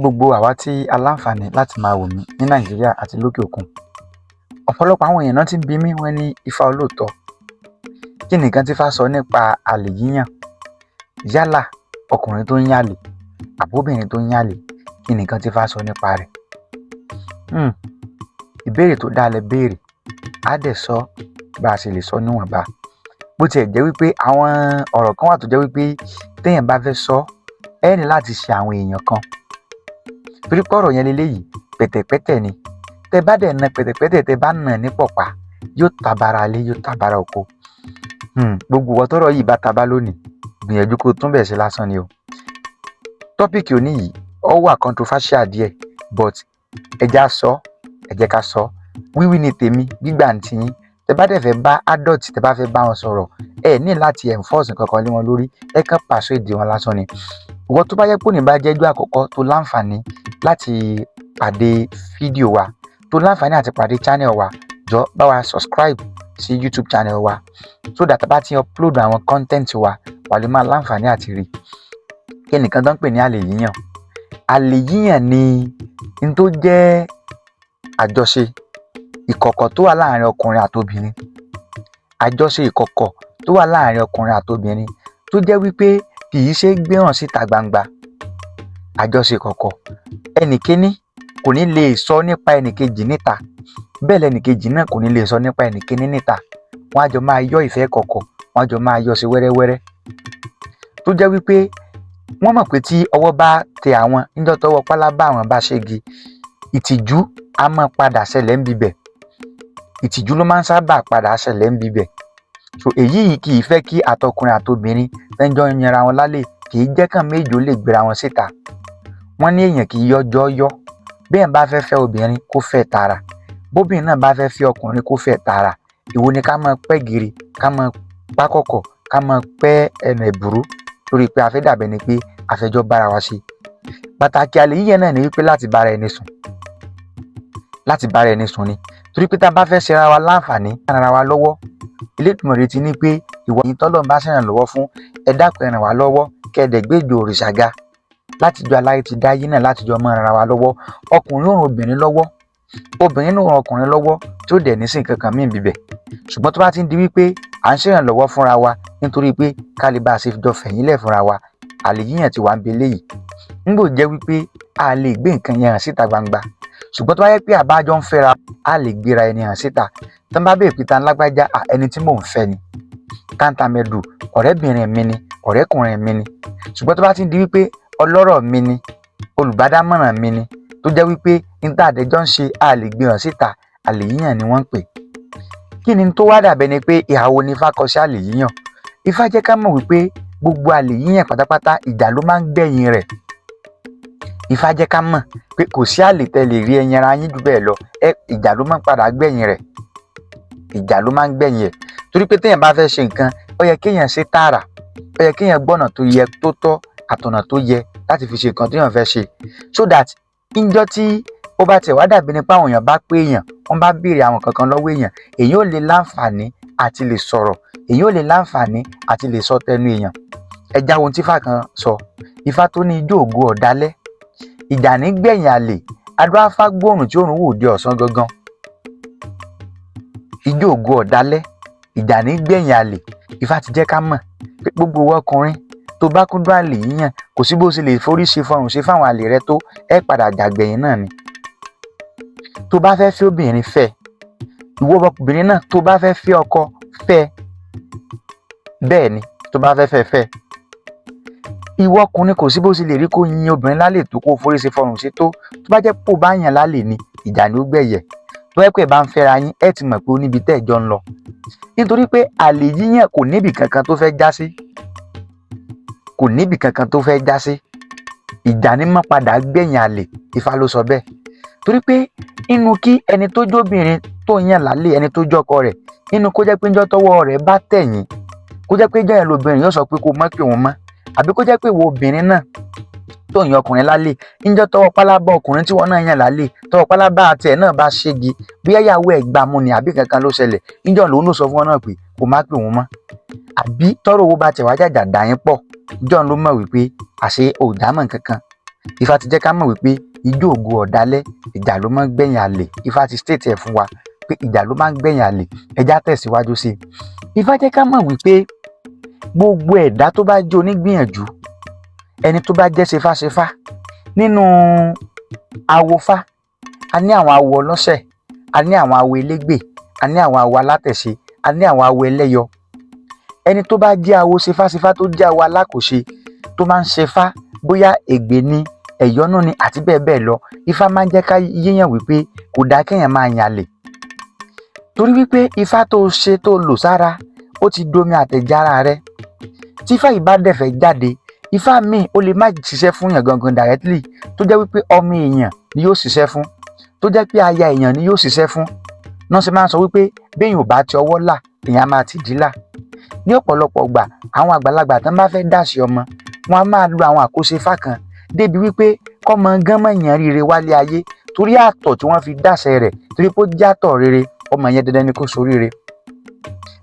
Gbogbo àwa tí a láǹfààní láti máa wò mí ní Nàìjíríà àti lókè òkun, ọ̀pọ̀lọpọ̀ àwọn èèyàn náà ti ń bi mí. Wọ́n ní, "Ifá olóòótọ́, kí ni nǹkan tí Ifá sọ nípa àlè yíyàn? Yálà ọkùnrin tó ń yàlè àbóbìnrin tó ń yàlè, kí ni nǹkan tí Ifá sọ nípa rẹ̀?" Ìbéèrè tó dáa lẹ béèrè. Á dẹ̀ sọ bá a ṣe lè sọ níwọ̀nba, bó tiẹ̀ jẹ́ wípé àwọn ọ̀rọ̀ kan wà tó jẹ́ wípé téèyàn bá fẹ́ sọ, ẹ ní láti ṣe àwọn èèyàn kan, torí pé ọ̀rọ̀ yẹn leléyìí, pẹ̀tẹ̀pẹ́tẹ̀ ni. Tẹ bá dẹ̀ na pẹ̀tẹ̀pẹ́tẹ̀, tẹ bá nà ní pọ̀pá, yóò tabara ilé, yóò tabara oko. Gbogbo ìwọ tọ́rọ̀ yìí bá tabá lónìí, gbìyànjú kó o tún bẹ̀ ṣe lásán ni o. Topic òní yìí, ó wà controversial díẹ̀, but ẹ já sọ, ẹ jẹ́ ká sọ. Wíwí ni tèmi, gbígbà ní tiyín. Tẹ bá dẹ̀ fẹ́ bá adult, tẹ bá fẹ́ bá wọn sọ̀rọ̀, ẹ ní láti enforce nǹkan kan lé wọn lórí, ẹ kàn persuade wọn lásán ni. Ìwọ tó bá jẹ́ pé òní bá jẹ́ ọjọ́ àkọ́kọ́ tó láǹfààní láti pàdé fídíò wa, tó láǹfààní àti pàdé channel wa, jọ bá wa subscribe sí YouTube channel wa, so that bá ti upload àwọn content wa, wà lè máa láǹfààní àti rí. Kí nìkan tó ń pè ní àlè yíyàn? Àlè yíyàn ni n tó jẹ́ àjọṣe ìkọ̀kọ̀ tó wà láàrin ọkùnrin àtobìnrin, àjọṣe ìkọ̀kọ̀ tó wà láàrin ọkùnrin àtobìnrin tó jẹ́ wípé kì í ṣe é gbé hàn síta gbangba. Àjọṣe ìkọ̀kọ̀, ẹnìkíní kò ní lè sọ nípa ẹnìkejì níta, bẹ́ẹ̀ lẹnìkejì náà kò ní lè sọ nípa ẹnìkíní níta. Wọ́n á jọ máa yọ́ ìfẹ́ ìkọ̀kọ̀, wọ́n á jọ máa yọ́ sí wẹ́rẹ́wẹ́rẹ́, tó jẹ́ wípé wọ́n mọ̀ pé tí ọwọ́ bá tẹ àwọn, níjọ́ tọ́wọ́ pálábá àwọn bá ṣégi, ìtìjú á máa padà ṣẹlẹ̀ ń bibẹ̀. Ìtìjú ló máa ń sábà padà ṣẹlẹ̀ ń bibẹ̀. So èyí yìí kì í fẹ́ kí àtọkùnrin àtobìnrin tẹ́ ń jọ ń yanra wọn lálẹ́, kì í jẹ́ kàn méjì ó lè gbéra wọn síta. Wọ́n ní èèyàn kì í yọjọ́ yọ́. Béèyàn bá fẹ́ fẹ́ obìnrin, kó fẹ́ tààrà. Bóbìnrin náà bá fẹ́ fẹ́ ọkùnrin, kó fẹ́ tààrà. Èwo ni ká máa pẹ́ gìrì, ká máa pákọ̀kọ̀, ká máa pẹ́ ẹnu ẹ̀bùrú lórí pé a fẹ́ dàbí ẹni pé a fẹ́ jọ bára wa ṣe? Pàtàkì àlè yíyàn náà ni wípé láti bára ẹni sùn, láti bára ẹni sùn ni, torí pé tá a bá fẹ́ ṣe ara wa láǹfààní, ara wa lọ́wọ́. Elédùmarè ti ní pé ìwọ yìí tọ́lọ́run bá ṣèrànlọ́wọ́ fún, ẹ dákun, ẹ ràn wá lọ́wọ́, kẹ́ ẹ dẹ̀ gbé ìjọ òrìṣà ga. Látijọ́ aláyé ti dáyé náà, látijọ́ máa ran ara wa lọ́wọ́. Ọkùnrin ó ran obìnrin lọ́wọ́, obìnrin náà ran ọkùnrin lọ́wọ́, tí ó dẹ̀ ní sí nǹkan kan míì bíbẹ̀. Ṣùgbọ́n tó bá ti ń di wípé à ń ṣèrànlọ́wọ́ fúnra wa nítorí pé ká lè bá a ṣe jọ fẹ̀yìnlẹ̀ fúnra wa, àlè yíyàn ti wà ń bi eléyìí. Ńgbò jẹ́ wípé a lè gbé nǹkan yẹn hàn síta gbangba, ṣùgbọ́n tó bá yẹ pé àbájọ ń fẹ́ra, a lè gbéra ẹni hàn síta. Tó ń bá bèèrè pé ta ń lágbájá, ẹni tí mò ń fẹ́ ni, táǹtàmẹ̀dù, ọ̀rẹ́bìnrin mi ni, ọ̀rẹ́kùnrin mi ni. Ṣùgbọ́n tó bá ti ń di wípé ọlọ́rọ̀ mi ni, olùbádámọ̀ràn mi ni, tó jẹ́ wípé níta àdẹjọ́ ń ṣe, a lè gbé hàn síta, àlè yíyàn ni wọ́n ń pè. Kí ni tó wá dàbẹ́ ni pé ìhà wo ni Ifá kọ sí àlè yíyàn? Ifá jẹ́ ká mọ̀ wípé gbogbo àlè yíyàn pátápátá, ìjà ló máa ń gbẹ̀yìn rẹ̀. Ifá jẹ́ ká mọ̀ pé kò sí àlè tẹ́ lè rí ẹyin ara yín jù bẹ́ẹ̀ lọ, ẹ ìjà ló máa ń padà gbẹ̀yìn rẹ̀. Ìjà ló máa ń gbẹ̀yìn ẹ̀, torí pé téèyàn bá fẹ́ ṣe nǹkan, ó yẹ kéèyàn ṣe tààrà, ó yẹ kéèyàn gbọ́nà tó yẹ, tó tọ́ àtọ̀nà tó yẹ láti fi ṣe nǹkan téèyàn fẹ́ ṣe, so that níjọ́ tí ó bá tiẹ̀ wá dàbí ni pé àwọn èèyàn bá pé èèyàn, wọ́n bá béèrè àwọn kankan lọ́wọ́ èèyàn, èyàn ò lè láǹfààní àti lè sọ̀rọ̀, èyàn ò lè láǹfààní àti lè sọ tẹnu èèyàn. Ẹ já ohun tí Ifá kan sọ. Ifá tó ní ijó ògo ọ̀dálẹ́, ìjà ní gbẹ̀yìn àlè, adúáfá gbóòrùn tí òrùn wò di ọ̀sán gangan. Ijó ògo ọ̀dálẹ́, ìjà ní gbẹ̀yìn àlè. Ifá ti jẹ́ ká mọ̀ pé gbogbo ọkùnrin tó bá kúndùn àlè yíyàn, kò sí bó ṣe lè forí ṣe fọrùn ṣe fáwọn àlè rẹ tó, ẹ padà jàgbẹ̀yìn náà ni. Tó bá fẹ́ fẹ́ obìnrin, fẹ́. Ìwọ obìnrin náà tó bá fẹ́ fẹ́ ọkọ, fẹ́. Bẹ́ẹ̀ ni, tó bá fẹ́ fẹ́, fẹ́. Ìwọ ọkùnrin, kò sí bó ṣe lè rí kó yin obìnrin lálẹ́ tó, kó forí ṣe fọrùn ṣe tó, tó bá jẹ́ pò bá yàn lálẹ́ ni, ìjà ni ó gbẹ̀yẹ̀. Tó bá jẹ́ pé ẹ bá ń fẹ́ra yín, ẹ ti mọ̀ pé ó níbi tẹ́ ẹ jọ ń lọ, nítorí pé àlè yíyàn kò níbì kankan tó fẹ́ já sí, kò níbì kankan tó fẹ́ já sí. Ìjà ní mọ́ padà gbẹ̀yìn àlè. Ifá ló sọ bẹ́ẹ̀, torí pé inú kí ẹni tó jóbìnrin tó yàn lálẹ́, ẹni tó jọkọ rẹ̀, inú kó jẹ́ pé ńjọ́ tọ́wọ́ rẹ̀ bá tẹ̀yìn, kó jẹ́ pé ijọ́ yẹn lobìnrin yóò sọ pé kó mọ́ pé òun mọ́, àbí kó jẹ́ pé ìwọ obìnrin náà tó yan ọkùnrin lálẹ́, ńjọ́ tọ́wọ́ pálábá ọkùnrin tí wọ́n náà yàn lálẹ́, tọ́wọ́ pálábá tiẹ̀ náà bá ṣégi, bí ẹ̀yàwó ẹ̀ gbámú ni àbí kankan ló ṣẹlẹ̀, ńjọ́ lòun ló sọ fún wọn náà pé kó má pè òun mọ́. Àbí tọ́rọ̀ owó bá tiẹ̀ wá jàjà dà yín pọ̀, ńjọ́ ló mọ̀ wípé àṣé ò dámọ̀ kankan. Ifá ti jẹ́ ká mọ̀ wípé ijó ògo ọ̀dálẹ́, ìjà ló máa ń gbẹ̀yìn àlè. Ifá ti state ẹ̀ fún wa pé ìjà ló máa ń gbẹ̀yìn àlè. Ẹ já tẹ̀síwájú sí i. Ifá jẹ́ ká mọ̀ wípé gbogbo ẹ̀dá tó bá jẹ́ onígbìyànjú, ẹni tó bá jẹ́ ṣefáṣefá nínú awofá, a ní àwọn awo ọlọ́sẹ̀, a ní àwọn awo elégbè, a ní àwọn awo alátẹ̀ṣe, a ní àwọn awo ẹlẹ́yọ. Ẹni tó bá jẹ́ awo ṣefáṣefá, tó jẹ́ awo alákòṣe, tó máa ń ṣefá, bóyá ègbè ni, ẹ̀yọ́nú ni, àti bẹ́ẹ̀ bẹ́ẹ̀ lọ, Ifá máa ń jẹ́ ká yéèyàn wípé kò dáa kéèyàn máa yàn àlè, torí wípé Ifá tó ṣe, tó lò sára, ó ti domi àtẹ̀jẹ́ ara rẹ. Tí Ifá yìí bá dẹ̀ fẹ́ jáde, Ifá míì ó lè má ṣiṣẹ́ fún yàn gangan directly, tó jẹ́ wípé ọmọ èèyàn ni yóò ṣiṣẹ́ fún, tó jẹ́ pé aya èèyàn ni yóò ṣiṣẹ́ fún náà. Ṣe máa ń sọ wípé béèyàn ò bá ti ọwọ́ là, èèyàn á máa tìdí là. Ní ọ̀pọ̀lọpọ̀ ìgbà, àwọn àgbàlagbà tán bá fẹ́ dàsí ọmọ wọn, á máa lo àwọn àkóso Ifá kan débi wípé kọ́mọ gán mọ̀ yàn ríire wálé ayé, torí àtọ̀ tí wọ́n fi dàsẹ̀ rẹ̀, torí pé ó jẹ́ àtọ̀ rere, ọmọ yẹn dandan ni kó soríire.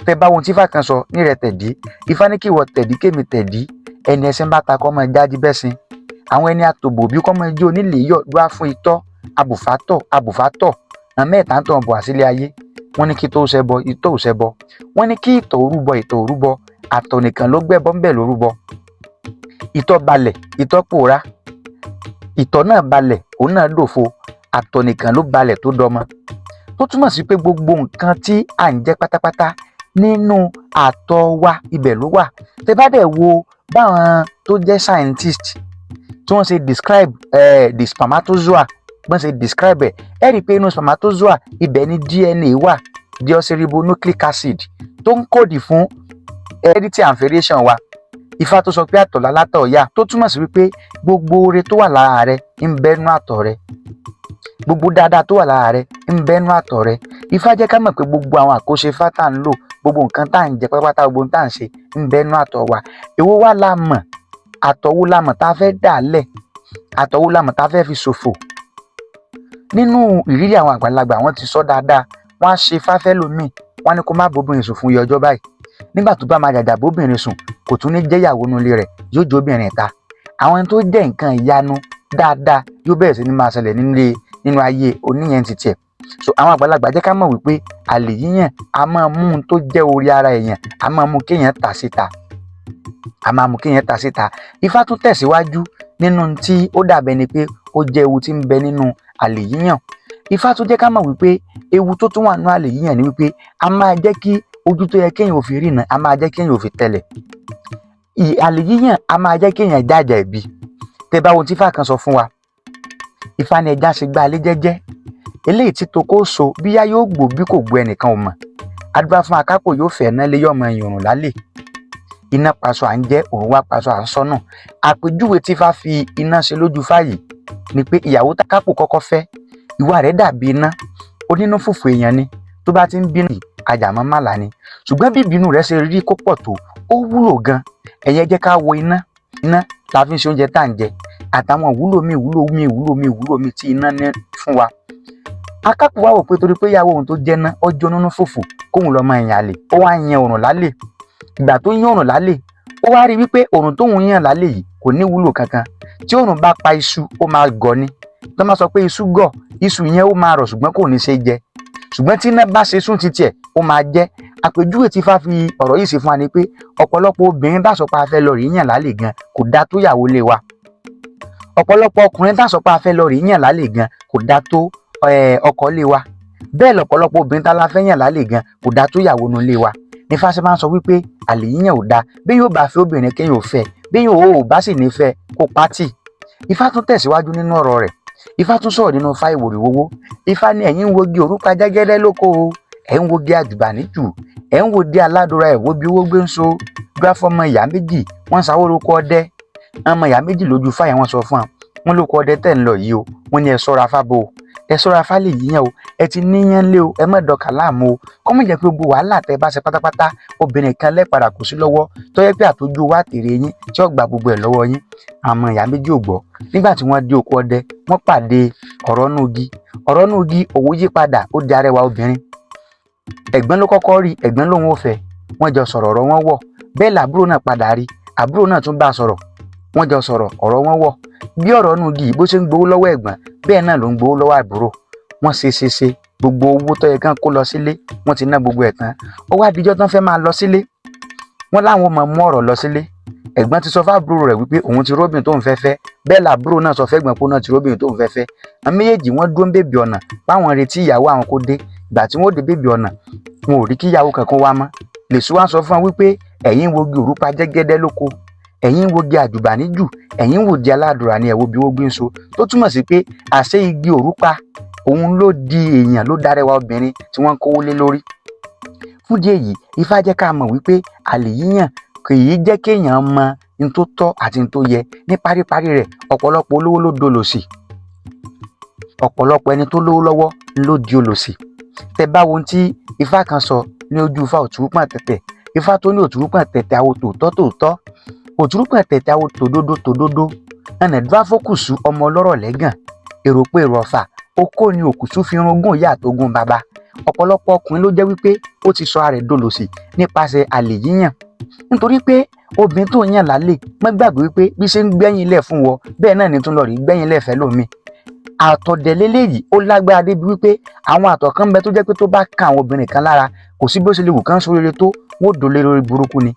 Tẹ bá ohun tí Ifá kan sọ ní rẹ tẹ̀dí, Ifá ní kí ìwọ tẹ̀dí, kémi tẹ̀dí, ẹni ẹṣin bá ta kọ́ mọ jájí bẹ́sìn, àwọn ẹni àtòbò bí kọ́ mọ jí onílé yọ̀ dúá fún itọ́ abùfátọ̀ abùfátọ̀. Àwọn mẹ́ta ń tọ̀ bọ̀ àsílẹ̀ ayé. Wọ́n ní kí tó ṣẹbọ, itọ́ ò ṣẹbọ. Wọ́n ní kí ìtọ̀ òrúbọ, ìtọ̀ òrúbọ. Àtọ̀ nìkan ló gbẹ́bọ ńbẹ̀ lórúbọ. Ìtọ̀ balẹ̀, ìtọ̀ pòórá. Ìtọ̀ náà balẹ̀, òun náà dòfo. Àtọ̀ nìkan ló balẹ̀ tó dọmọ, tó túmọ̀ sí pé gbogbo nǹkan tí à ń jẹ pátápátá nínú àtọ̀ wa, ibẹ̀ ló wà. Tẹ bá dẹ̀ wo báwọn tó jẹ́ scientist tí wọ́n ṣe describe the spermatozoa, bọ́n ṣe describe ẹ̀, ẹ rí i pé inú spermatozoa, ibẹ̀ ni DNA wà, deoxyribonucleic acid tó ń code fún heredity and variation wa. Ifá tó sọ pé àtọ̀ lálátọ̀ yá, tó túmọ̀ sí wípé gbogbo oore tó wà lára rẹ ń bẹ́nu àtọ̀ rẹ, gbogbo dáadáa tó wà lára rẹ ń bẹ́nu àtọ̀ rẹ. Ifá jẹ́ ká mọ̀ pé gbogbo àwọn àkóso Ifá tá à ń lò, gbogbo nǹkan tá à ń jẹ pátápátá, gbogbo nǹkan tá à ń ṣe ń bẹ́nu àtọ̀ wa. Èwo wá la mọ̀? Àtọ̀ wo la mọ̀ tá a fẹ́ dà lẹ̀? Àtọ̀ wo la mọ̀ tá a fẹ́ fi ṣòfò? Nínú ìrírí àwọn àgbàlagbà, wọ́n ti sọ dáadáa. Wọ́n á ṣe fáfẹ́ lómi, wọ́n á ní kó má bóbìnrin sùn fún iye ọjọ́ báyìí. Nígbà tó bá máa jàjà bóbìnrin sùn, kò tún ní jẹ́yàwó nulẹ̀ rẹ̀, yóò jẹ́ obìnrin ìta. Àwọn tó jẹ́ nǹkan ìyanu dáadáa yóò bẹ̀rẹ̀ sí ní máa ṣẹlẹ̀ nílé, nínú ayé oníyẹn ti tiẹ̀. So àwọn àgbàlagbà jẹ́ ká mọ̀ wípé àlè yíyàn a máa mú un tó jẹ́ orí ara èèyàn, a máa mú kéèyàn tà síta, a máa mú kéèyàn tà síta. Ifá tún tẹ̀síwájú nínú tí ó dàbẹ̀ ni pé ó jẹ́ ewu tí ń bẹ nínú àlè yíyàn. Ifá tún jẹ́ ká mọ̀ wípé ewu tó tún wà nínú àlè yíyàn ni wípé a máa jẹ́ kí ojú tó yẹ kéèyàn ò fi ríran, a máa jẹ́ kéèyàn ò fi tẹ̀lẹ̀. Àlè yíyàn a máa jẹ́ kéèyàn jàjà ẹ̀bi. Tẹ́ bá wo tí Ifá kan sọ fún wa, Ifá ní ẹja ṣe gbá alé jẹ́jẹ́, eléyìí tí toko so, bíyá yóò gbó, bí kò gbó, ẹnìkan ò mọ̀. Adúbá fún akápò yóò fẹ́ ná lé yọmọ ìyọ̀rùn lálẹ́. Iná paṣọ à ń jẹ́ òun wá paṣọ à ń sọ́nà. Àpèjúwe tí Ifá fi iná ṣe lójú fáyìí ni pé ìyàwó tákápò kọ́kọ́ fẹ́, ìwà rẹ̀ dàbí iná, onínú fùfù èèyàn ni. Tó bá ti ń bínú, àjàmọ́ màlà ni. Ṣùgbọ́n bí ìbínú rẹ̀ ṣe rí kó pọ̀ tó, ó wúlò gan. Ẹ̀yẹ jẹ́ ká wo iná. Iná la fi ń ṣe oúnjẹ tá à ń jẹ, àtàwọn ìwúlò míì, ìwúlò míì, ìwúlò míì, ìwúlò míì tí iná ní fún wa. Akápò wá wò pé torí pé ìyàwó òun tó jẹ́ ná ọjọ́ nínú fùfù, kóun lọ́ọ́ máa yàn àlè, ó wá yan òrùn lálẹ́. Ìgbà tó yan òrùn lálẹ́, ó wá rí wípé òrùn tóun yàn lálẹ́ yìí kò ní wúlò kankan. Tí òrùn bá pa iṣu, ó máa gọ̀ ni. Tó máa sọ pé iṣu gọ̀, iṣu yẹn ó máa rọ̀, ṣùgbọ́n kò ní ṣe jẹ. Ṣùgbọ́n tí iná bá ṣe sún ti tiẹ̀, ó máa jẹ́. Àpèjúwe tí Ifá fi ọ̀rọ̀ yìí ṣe fún wa ni pé ọ̀pọ̀lọpọ̀ obìnrin bá sọ pé a fẹ́ lọ rí yàn lálẹ́ gan, kò dáa tó yàwó lé wa. Ọ̀pọ̀lọpọ̀ ọkùnrin tá sọ pé a fẹ́ lọ rí yàn lálẹ́ gan, kò dáa tó ọkọ lé wa. Bẹ́ẹ̀ lọ̀pọ̀lọpọ̀ obìnrin tá la fẹ́ yàn lálẹ́ gan, kò dáa tó yàwó nu lé wa. Ní Ifá ṣe máa ń sọ wípé àlè yíyàn ò dáa. Bí yóò bá fẹ́ obìnrin, kéèyàn ò fẹ́, bí yóò ò bá sì ní fẹ́, kó pátì. Ifá tún tẹ̀síwájú nínú ọ̀rọ̀ rẹ̀. Ifá tún sọ̀rọ̀ nínú Ifá ìwòrìwówó. Ifá ní ẹ̀yin ń wogi òrùka jẹ́gẹ́dẹ́ lóko o, ẹ̀ ń wogi àjùbà níjù, ẹ̀ ń wo dé aládùúrà, ẹ̀ wo bí owó gbé ń so gbá fọmọ ìyá méjì. Wọ́n sáwó lóko ọdẹ. Ọmọ ìyá méjì lójú fáyà, wọ́n sọ fún wọn, wọ́n lóko ọdẹ tẹ̀ ń lọ yìí o. Wọ́n ní ẹ ṣọ́ra fábo o, ẹ ṣọ́ra fálè yíyan o, ẹ ti níyàn lé o, ẹ má dọkà láàmú o, kọ́ mọ̀ jẹ́ pé gbogbo wàhálà tẹ bá ṣe pátápátá, obìnrin kan lẹ́padà kò sí lọ́wọ́, tó yẹ pé àtọ́jú wa tèrè yín tí ó gba gbogbo ẹ̀ lọ́wọ́ yín. Àmọ́ ìyá méjì ò gbọ́. Nígbà tí wọ́n dé oko ọdẹ, wọ́n pàdé ọ̀rọ̀ nú igi. Ọ̀rọ̀ nú igi òwò yí padà, ó di arẹwà obìnrin. Ẹ̀gbọ́n ló kọ́kọ́ rí, ẹ̀gbọ́n lòun ò fẹ́. Wọ́n jọ sọ̀rọ̀, ọ̀rọ̀ wọn wọ̀. Bẹ́ẹ̀ làbúrò náà padà rí, àbúrò náà tún bá a sọ̀rọ̀. Wọ́n jọ sọ̀rọ̀, ọ̀rọ̀ wọn wọ̀. Bí ọ̀rọ̀ nù igi bó ṣe ń gbowó lọ́wọ́ ẹ̀gbọ́n, bẹ́ẹ̀ náà ló ń gbowó lọ́wọ́ àbúrò. Wọ́n ṣe ṣe ṣe, gbogbo owó tó yẹ kán kó lọ sílé, wọ́n ti ná gbogbo ẹ̀ tán. Ó wá dijọ́ tán fẹ́ máa lọ sílé, wọ́n láwọn máa mú ọ̀rọ̀ lọ sílé. Ẹ̀gbọ́n ti sọ fábúrò rẹ̀ wípé òun ti róbìn tóun fẹ́ fẹ́. Bẹ́ẹ̀ làbúrò náà sọ fẹ́gbọ́n pé òun náà ti róbìn tóun fẹ́ fẹ́. Àwọn méjèèjì wọ́n dúró ń bèbè ọ̀nà báwọn retí ìyàwó àwọn kó dé. Ìgbà tí wọ́n dé bèbè ọ̀nà, wọn ò rí kí ìyàwó kankan wá mọ́. Lèṣù wá sọ fún wọn wípé ẹ̀yin wo igi òrùpa jẹ́gẹ́dẹ́ lóko, ẹ̀yin wo igi àjùbà níjù, ẹ̀yin wò di aládùúrà ni, ẹ̀ wo bí wọ́n gbé ń so. Tó túmọ̀ sí pé àṣé igi òrùpa òun ló di èèyàn, ló dárẹwà obìnrin tí wọ́n ń kówó lé lórí. Fún ìdí èyí, Ifá jẹ́ ká mọ̀ wípé àlè yíyàn kì í jẹ́ kéèyàn mọ n tó tọ́ àti n tó yẹ. Ní paríparí rẹ̀, ọ̀pọ̀lọpọ̀ olówó ló dolòṣì, ọ̀pọ̀lọpọ̀ ẹni tó lówó lọ́wọ́ ló di olòṣì. Tẹ bá wo ohun tí Ifá kan sọ ní ojú Ifá Òtúrúpọ̀n Tẹ̀tẹ̀, Ifá tó ní Òtúrúpọ̀n Tẹ̀tẹ̀ awo tòótọ́ tòótọ́, Òtúrúpọ̀n Tẹ̀tẹ̀ awo tòdodo tòdodo, ẹnà dúáfókùsù ọmọ ọlọ́rọ̀ lẹ́gàn, èrò pé èrò ọ̀fà okó ni Òkùsù fi rungún ìyá àtogún bàbá. Ọ̀pọ̀lọpọ̀ ọkùnrin ló jẹ́ wípé ó ti sọ ara rẹ̀ dolòṣì nípasẹ̀ àlè yíyàn, nítorí pé obìnrin tó yàn lálè, má gbàgbé wípé bí ṣe ń gbẹ́yìn lẹ̀ fún wọ, bẹ́ẹ̀ náà ni tún lọ rí gbẹ́yìn lẹ̀ fẹ́ lómi. Àtọ̀dẹ̀ léléyìí ó lágbára débi wípé àwọn àtọ̀ kan ń bẹ tó jẹ́ pé tó bá kan àwọn obìnrin kan lára, kò sí bó ṣe lè wù kán sóríire tó, wọ́n ò dolé lórí burúkú ni.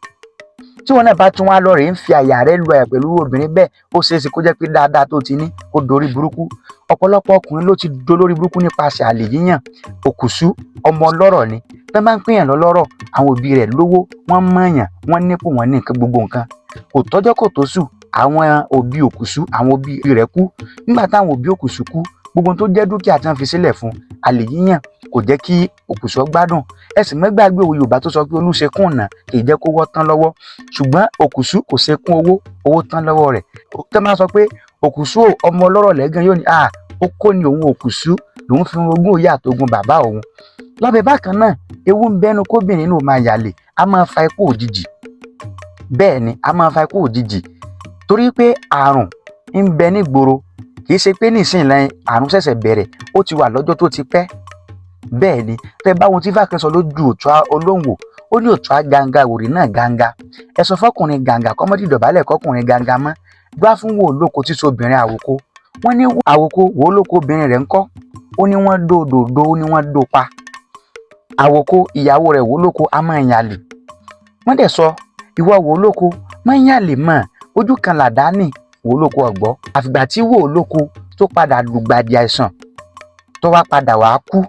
Tí wọn náà bá tún wá lọ rèé ń fi àyà rẹ lu àyà pẹ̀lú obìnrin bẹ́ẹ̀, ó ṣeé ṣe kó jẹ́ pé dáadáa tó ti ní kó dorí burúkú. Ọ̀pọ̀lọpọ̀ ọkùnrin ló ti dolórí burúkú nípasẹ̀ àlè yíyàn. Òkùsù ọmọ ọlọ́rọ̀ ni. Tẹ́ bá ń pèèyàn lọ́lọ́rọ̀, àwọn òbí rẹ̀ lówó, wọ́n mọ̀ọ́yàn, wọ́n nípò, wọ́n ní nǹkan, gbogbo nǹkan. Kò tọ́jọ́ kò tóṣù, àwọn òbí Òkùsù, àwọn òbí rẹ̀ kú. Nígbà táwọn òbí Òkùsù kú, gbogbo tó jẹ́ dúkìá tí wọ́n fi sílẹ̀ fún, àlè yíyàn kò jẹ́ kí Òkùsù ó gbádùn. Ẹ sì má gbàgbé òwe Yorùbá tó sọ pé olúṣekún ọ̀nà kì í jẹ́ kó wọ́ tán lọ́wọ́. Ṣùgbọ́n Òkùsù kò ṣekún owó, owó tán lọ́wọ́ rẹ̀. Tẹ́ máa sọ pé Òkùsù ọmọ ọlọ́rọ̀ lẹ́gàn, yóò ní à ó kó ni òun Òkùsù lòun fi ogún ìyá àtogún bàbá òun. Lábẹ́ bákan náà, ewu ń bẹnu kóbìnrin náà máa yàlè, á máa fa ikú òjijì. Bẹ́ẹ̀ ni, á máa fa ikú òjijì torí pé àrùn ń bẹ nígboro. Kì í ṣe pé nísìnyí lẹ́yìn àrùn ṣẹ̀ṣẹ̀ bẹ̀rẹ̀, ó ti wà lọ́jọ́ tó ti pẹ́. Bẹ́ẹ̀ ni, tẹ́ bá ohun tí Ifá kan sọ lójú òtún olóńgbò, ó ní òtún á ganga òrì náà ganga. Ẹ sọ fọkùnrin gàǹgà kọ́mọ́dé dọ̀bálẹ̀ kọkùnrin ganga mọ́. Gbá fún wo olóko tí sobìnrin àwòkó. Wọ́n ní àwòkó wo olóko obìnrin rẹ̀ ńkọ́? Ó ní wọ́n dòdòdó, ó ní wọ́n dó pa. Àwòkó ìyàwó rẹ̀ wò lóko á máa yàn àlè. Wọ́n dẹ̀ sọ ìwọ wò lóko má yàn àlè mọ́, ojú kan làdá nì wò lóko ọ̀gbọ́. Àfìgbà tí wò lóko tó padà lùgbàdì àìsàn tó wá padà wàá kú,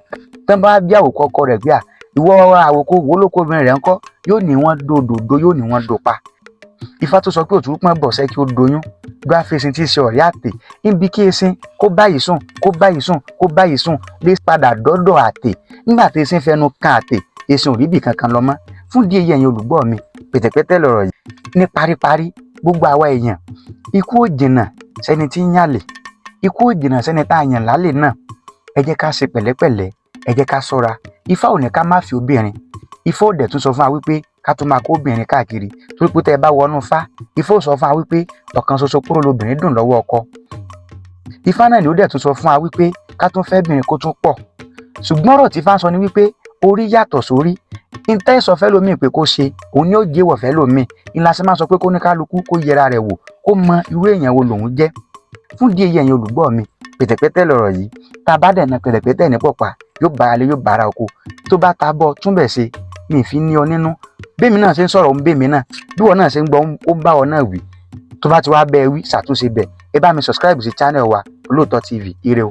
tán bá bí àwòkọ ọkọ rẹ̀ gbé à ìwọ àwòkó wò lóko obìnrin rẹ̀ ńkọ́? Yóò ní wọ́n dòdòdó, yóò ní wọ́n dó pa. Ifá tó sọ pé Òtúrúpọ̀n bọ̀sẹ́ kí ó doyún, gbá fèsì tí í ṣe ọ̀rẹ́ àtè níbi kí esin kó báyìí sùn, kó báyìí sùn, kó báyìí sùn lè padà dọ́dọ̀ àtè. Nígbà tí esin fẹnu kan àtè, esin ò ríbì kankan lọ mọ́. Fún díẹ̀ ẹ̀yin olùgbọ́ mi, pẹ̀tẹ̀pẹ̀tẹ̀ lọ̀rọ̀ yìí. Ní paríparí, gbogbo àwa èèyàn, ikú ò jìnnà sẹ́ni tí ń yàlè, ikú ò jìnnà sẹ́ni tá a yàn lálè náà. Ẹ jẹ́ ká ṣe pẹ̀lẹ́pẹ̀lẹ́, ẹ jẹ́ ká ṣọ́ra. Ifá ò ní ká má fi obìnrin. Ifá ò dẹ̀ tún sọ fún wa wípé ká tún máa kó obìnrin káàkiri, torí pé tẹ́ ẹ bá wọnú Ifá, Ifá ò sọ fún wa wípé ọ̀kan ṣoṣo kúrò lobìnrin dùn lọ́wọ́ ọkọ. Ifá náà ni ó dẹ̀ tún sọ fún wa wípé ká tún fẹ́ bìnrin kó tún pọ̀. Ṣùgbọ́n ọ̀rọ̀ tí Ifá ń sọ ni wípé orí yàtọ̀ sórí. Ntẹ́ sọ fẹ́ lómi pé kó ṣe, òun ni ó jẹ́wọ̀ fẹ́ lómi. Ńlá ṣe máa sọ pé kó ní kálukú kó yẹra rẹ̀ wò, kó mọ irú èèyàn wo lòun jẹ́. Fún díẹ̀ ẹ̀yin olùgbọ́ mi, pẹ̀tẹ̀pẹ̀tẹ̀ lọ̀rọ̀ yìí. Tá a bá dẹ̀ na pẹ̀tẹ̀pẹ̀tẹ̀ ní pọ̀pá, yóò bára lé, yóò bára oko. Tó bá ta bọ́ túnbẹ̀ ṣe, mi ì fi ní ọ nínú. Bẹ́ẹ̀mi náà ṣe ń sọ̀rọ̀, ń bẹ́ẹ̀mi náà bí wọn náà ṣe ń gbọ́, ó ń bá ọ náà wí. Tó bá ti wá bẹ́ẹ̀ wí, ṣàtúnṣe bẹ̀. Ẹ bá mi subscribe sí channel wa, Olóòótọ́ TV. Ire o.